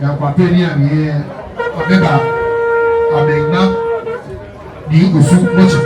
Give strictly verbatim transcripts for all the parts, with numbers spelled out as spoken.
Yakpa pɛ ni amɛyɛ, amɛba, amɛna Nii Osu Mɔtsɛ.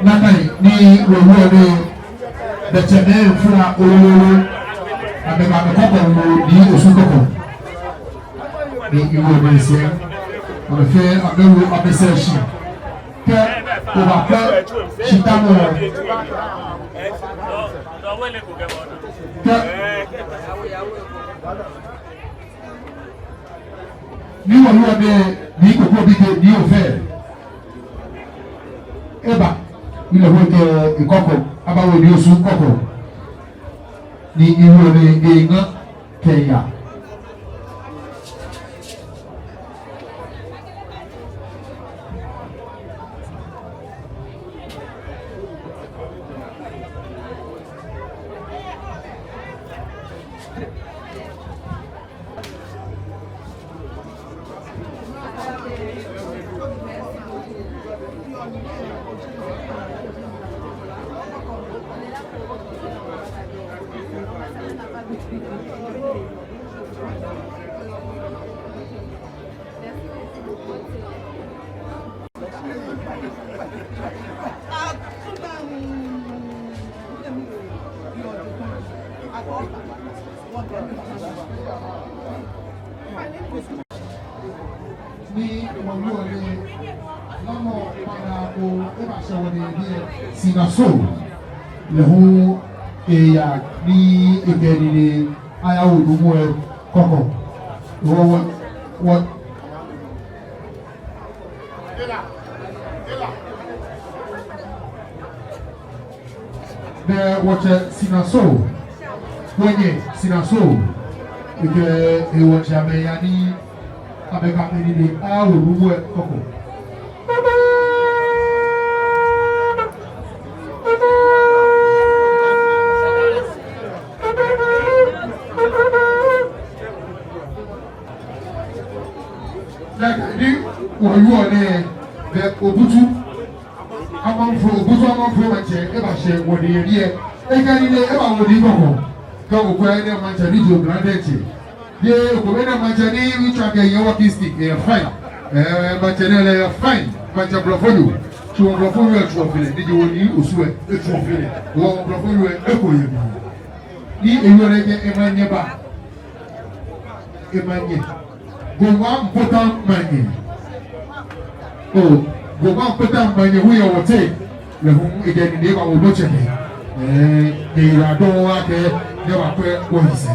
Nakai ni wɔwieɔ nɛɛ, bɛ tsɛmɛi fura olololo, amɛba amɛkɔkɔ wo Nii Osu kɔkɔ. Ni iwo bɛ sɛɛ, amɛfɛɛ amɛwo amɛsɛɛ shi. Kɛ oba kpɛ shitamɔ. Kɛ ni wɔwieɔ nɛɛ, Nii Kokobi kɛ Nii Ofɛ eba, ni lɛ hu ekɛ ekɔkɔ abawo Nii Osu kɔkɔ. Ni iwo nɛɛ eŋa kɛya. Ni wɔwieɔ nɛɛ, namɔ kpaŋŋ ko ebashɛ wɔnine biɛ? Sinaso. Lɛ hu eya ni ekɛ enine ayawo nuumo lɛ kɔkɔ. Wɔ, wɔ, wɔ. Bɛ wɔtsɛ Sinaso, wɔnyɛ Sinaso, ekɛ ewɔtsɛ amɛya ni amɛkɛ amɛnine awo nuumo lɛ kɔkɔ. Nakai ni wɔwieɔ nɛɛ, bɛ Obutu Amanfo, Obutu Amanfo Maŋtsɛ ebashɛ wɔnine biɛ. Ekɛ enine ebawo Nii kɔkɔ. Kɛ okwɛ enɛ maŋtsɛ ni ji oblahii diɛŋtsɛ. Yɛ okwɛ enɛ maŋtsɛ ni etswa kɛ yɛ walking stick, eyɛ fine. Ɛɛ, maŋtsɛ nɛɛ lɛ eyɛ fine. Maŋtsɛ blɔfonyo. Tsuɔ blɔfonyo etsuɔ fine. Ni ji wɔ Nii Osu lɛ etsuɔ fine. Wɔ blɔfonyo lɛ eko yɛ mli. Ni ewie lɛ jɛ emanye ba. Emanye. Goma Mpotam manye. O, Goma Mpotam manye hu yɛ wɔteŋ. Lɛ hu ejɛ ni eba wɔ bɔ tsɛ nɛ. Ee, ni ewa dɔ wa kɛ, ni ewa kwɛ wɔ hisɛ.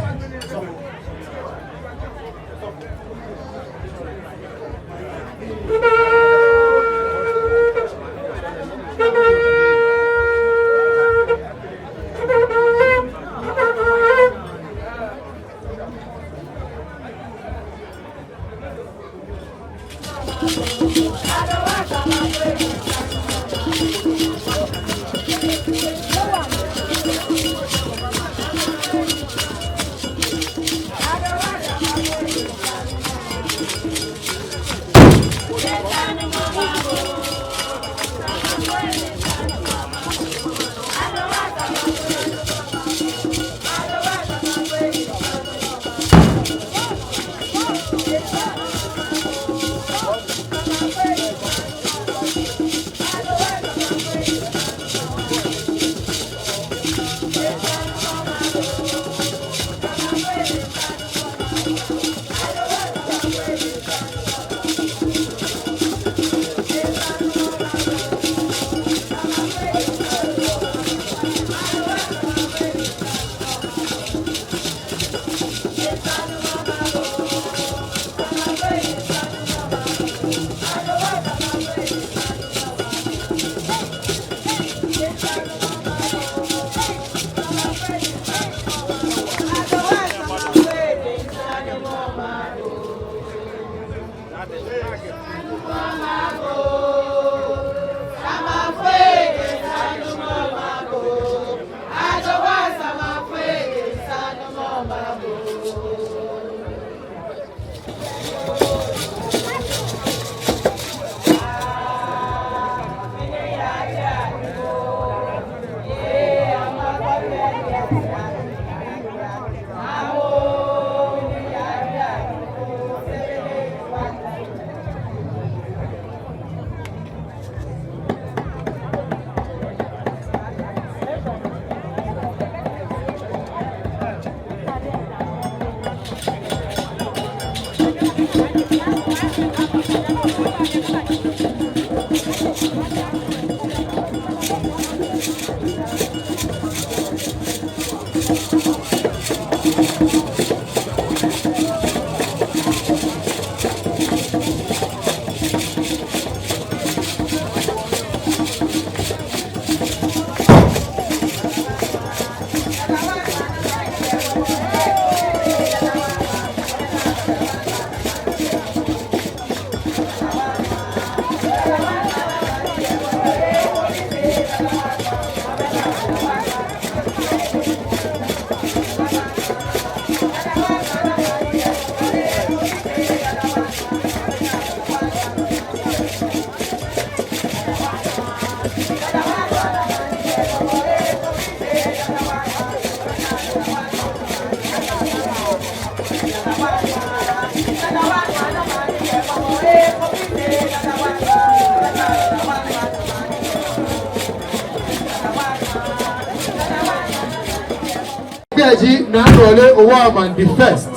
Biɛ ji Naa Nɔle Owaoman the first.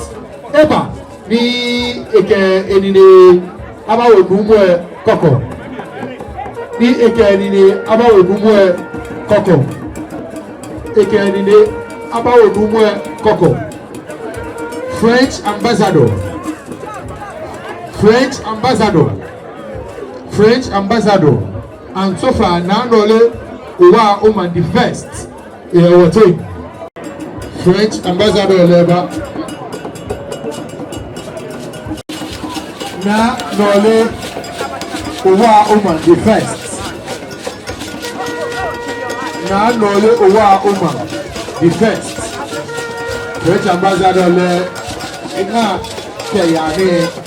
Eba ni ekɛ enine abawo nuumo lɛ kɔkɔ. Ni ekɛ enine abawo nuumo lɛ kɔkɔ. Ekɛ enine abawo nuumo lɛ kɔkɔ. French ambassador. French ambassador. French ambassador. Antofa Naa Nɔle Owaoman the first. Yɛ wɔteŋ. French ambassador lɛ eba. Naa Nɔle Owaoman the first. Naa Nɔle Owaoman the first. French ambassador lɛ ena kɛya nɛ.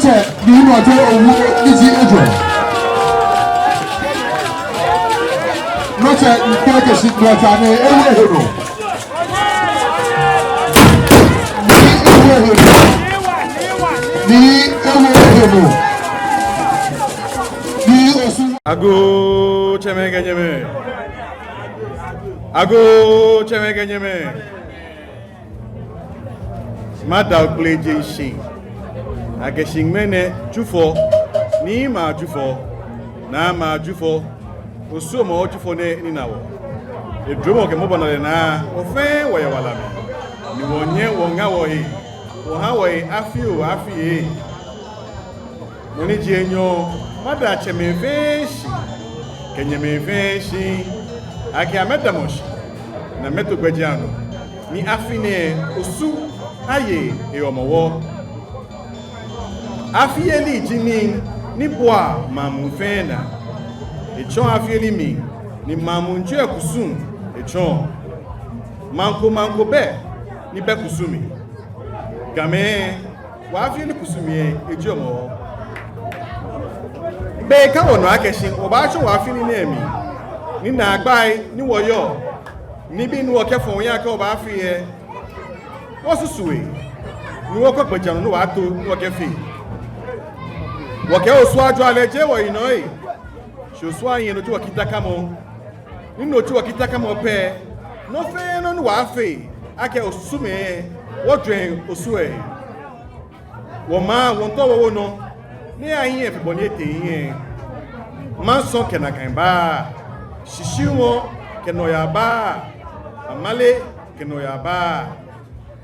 Tsɛ, ni nɔ tɛ owu ni ji ejwɛ. Nɔ tsɛ, ni kpɛ kɛ shi nɔ tsɛ ni ewu ehe nɔ. Ni ewu ehe nɔ. Ni ewu ehe nɔ. Ni Osu. Agoo tsɛmɛi kɛ nyɛmɛi. Agoo tsɛmɛi kɛ nyɛmɛi. Mada Okpelejen shi akɛ shi ŋmɛnɛ Jufɔ, Niimɛi a-Jufɔ, Naamɛi a-Jufɔ, Osu Hɔmɔwɔ Jufɔ nɛɛ ni na wɔ. Edromɔ kɛ mɔbɔnalɛ naa, wɔ fɛɛ wɔyɛ wala mli. Ni wɔnyɛ wɔŋa wɔhe, wɔha wɔhe afi oo afi ee. Nɔ ni ji enyɔ, mada tsɛmɛi fɛɛ shi, kɛ nyɛmɛi fɛɛ shi, akɛ amɛdamɔ shi, ni amɛto gbɛjianɔ, ni afi nɛɛ Osu aye e-Hɔmɔwɔ. Afiyeli ji nii ni bua maŋ muu fɛɛ naa. Etsɔ afiyeli mli, ni maŋ muu jwɛŋmɔ kusum etsɔ. Maŋ ko maŋ ko bɛ ni bɛ kusum mli. Gamɛi, wɔ afiyeli kusum lɛ eji Hɔmɔwɔ. Be ka wɔnɔ akɛ shi wɔbaatsɔ wɔ afiyeli nɛɛ mli, ni naagbai ni wɔyɔɔ, nibii ni wɔkɛfɔɔ wɔhiɛ akɛ wɔbaafee lɛ, wɔsusu he, ni wɔkwɛ gbɛjianɔ ni wɔbaato ni wɔkɛfee. Wɔkɛɛ Osu ajɔɔ lɛ jeee wɔyinɔ ee. Shi Osu ahiɛ no ji wɔkitakamɔ. Ni no ji wɔkitakamɔ pɛ, nɔ fɛɛ nɔ ni wɔbaafee akɛ Osusumɛi, wɔjwɛŋ Osu lɛ. Wɔmaŋ, wɔmiitao wɔwo nɔ ni eya hiɛ fe bɔ ni etee hiɛ. Mansɔ kɛ nakai baa, shishiumɔ kɛ nɔyaa baa, amale kɛ nɔyaa baa.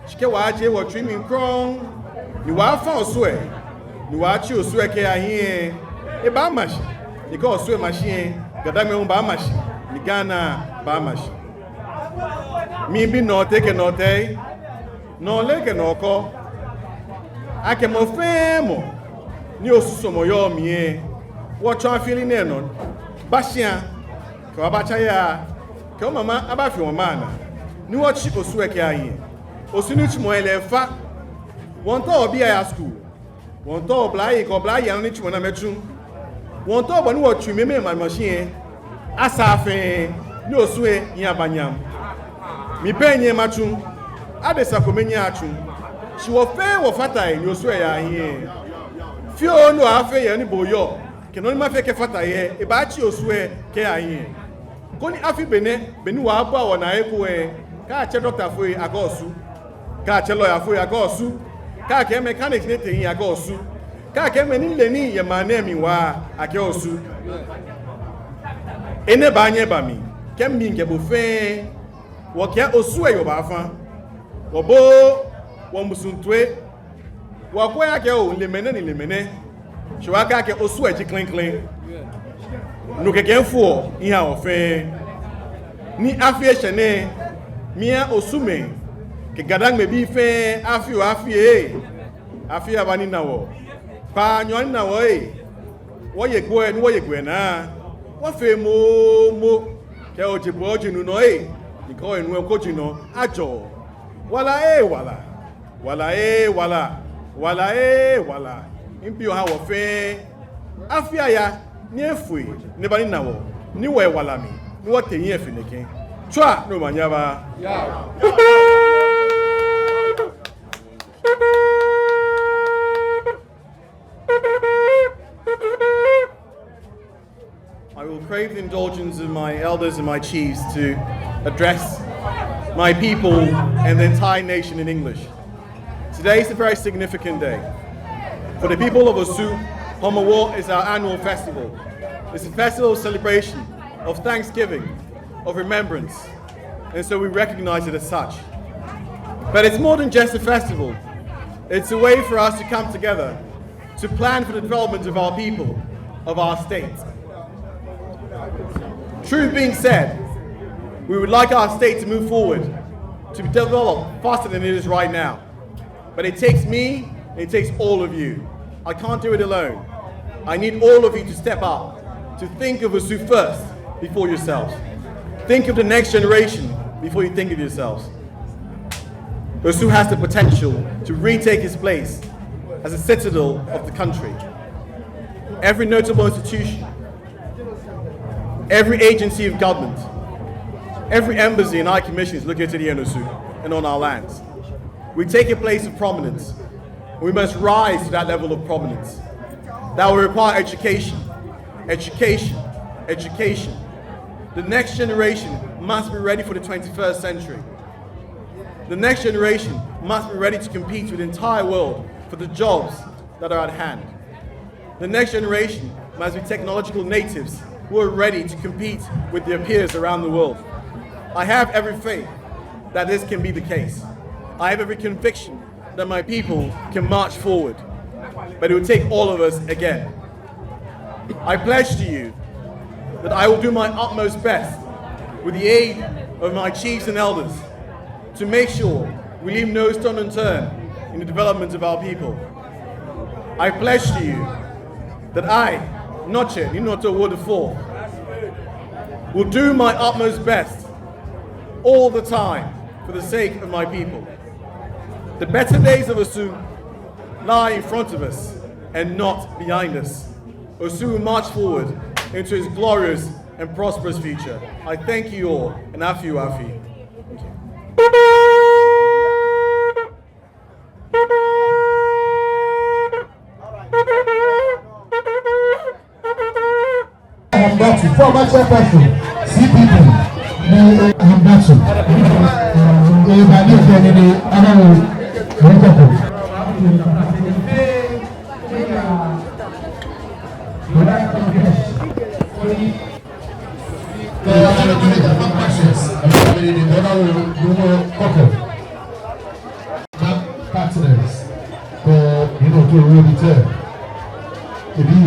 Shi kɛ wɔjie wɔtsui mli krɔŋŋ, ni wɔfa Osu lɛ, ni wɔtsi Osu lɛ kɛya hiɛ, ebaama shi. Ni kɛ Osu lɛ ma shi lɛ, Gadangme hu baama shi, ni Ghana baama shi. Miibi Nɔɔtei kɛ Nɔtɛi, Nɔɔlɛi kɛ Nɔɔkɔ, akɛ mɔ fɛɛ mɔ ni Osu suɔmɔ yɔɔ mli lɛ, wɔtsɔ afiyeli nɛɛ nɔ, ba shia, kɛ wɔbatsa yaa, kɛ wɔmama abafi wɔmaŋ naa, ni wɔtsi Osu lɛ kɛya hiɛ. Osu nitsumɔ lɛ efa. Wɔmiitao wɔbii aya skul. Wɔmiitao oblayei kɛ oblayei anɔ nitsumɔ ni amɛtsu. Wɔmiitao bɔ ni wɔtsui mɛi amɛma shi lɛ, asaa fɛɛ, ni Osu lɛ hiɛ aba nyam. Mi pɛ nyɛ matsu. Adesa komɛi nyɛɛɛ atsu. Shi wɔ fɛɛ wɔfata he ni Osu lɛ yaa hiɛ. Fioo ni obaafee yɛ he ni bo oyɔɔ, kɛ nɔ ni mafee kɛfata he lɛ, ebaatsi Osu lɛ kɛya hiɛ. Koni afi benɛ, be ni wɔbaabua wɔnaa he eko lɛ, kɛ atsɛ dɔktafoi akɛɛ Osu, kɛ atsɛ lɔyafoi akɛɛ Osu, kɛ akɛɛ mechanics ni etee hiɛ akɛɛ Osu, kɛ akɛɛ mɛi ni le nii yɛ maŋ nɛɛ mli waa akɛɛ Osu. Enɛ baanyɛ aba mli, kɛ mi kɛ bo fɛɛ wɔkɛ Osu lɛ yɛ wɔbaafã. Wɔbo wɔmusuŋ toi. Wɔkwɛɛɛ akɛ oo, mile mɛnɛ ni mile mɛnɛ. Shi wɔkɛɛ akɛ Osu lɛ ji klɛŋklɛŋ. No kɛkɛ mifoɔ mihaa wɔ fɛɛ. Ni afi eshɛ nɛɛ, miiha Osumɛi kɛ Gadangme bii fɛɛ afi oo afi ee. Afi aba ni na wɔ. Kpaanyɔ ni na wɔ ee. Wɔye gbɔi ni wɔye gbɔi naa. Wɔfee moomo. Kɛ oje bo oje nu nɔ ee. Ni kɛ oye nu eko oje nɔ ajɔ. Wala ee wala. Wala ee wala. Wala ee wala. Mibi oha wɔ fɛɛ. Afi aya ni efo he ni eba ni na wɔ. Ni wɔyɛ wala mli. Ni wɔtee hiɛ fe nɛkɛ. Tswa ni omanye aba. I will crave the indulgence of my elders and my chiefs to address my people and the entire nation in English. Today is a very significant day. For the people of Osu, Hɔmɔwɔ is our annual festival. It's a festival of celebration, of thanksgiving, of remembrance. And so we recognize it as such. But it's more than just a festival. It's a way for us to come together to plan for the development of our people, of our state. Truth being said, we would like our state to move forward, to be developed faster than it is right now. But it takes me, it takes all of you. I can't do it alone. I need all of you to step up, to think of Osu first before yourselves. Think of the next generation before you think of yourselves. Osu has the potential to retake its place as a citadel of the country. Every notable institution, every agency of government, every embassy and high commission is located here in Osu and on our lands. We take a place of prominence. We must rise to that level of prominence. That will require education, education, education. The next generation must be ready for the twenty-first century. The next generation must be ready to compete with the entire world for the jobs that are at hand. The next generation must be technological natives who are ready to compete with their peers around the world. I have every faith that this can be the case. I have every conviction that my people can march forward, but it will take all of us again. I pledge to you that I will do my utmost best with the aid of my chiefs and elders to make sure we leave no stone unturned in the development of our people. I pledge to you that I, Nɔtse Nii Nɔɔto Wood the fourth, will do my utmost best all the time for the sake of my people. The better days of Osu lie in front of us and not behind us. Osu will march forward into its glorious and prosperous future. I thank you all, and afi oo afi. Hamdatu, former chairperson, C P P, ni Hamdatu. Eba ni fɛɛ ni, ni, ana wo, wo kɔkɔ. Partners, you know, to real detail. If you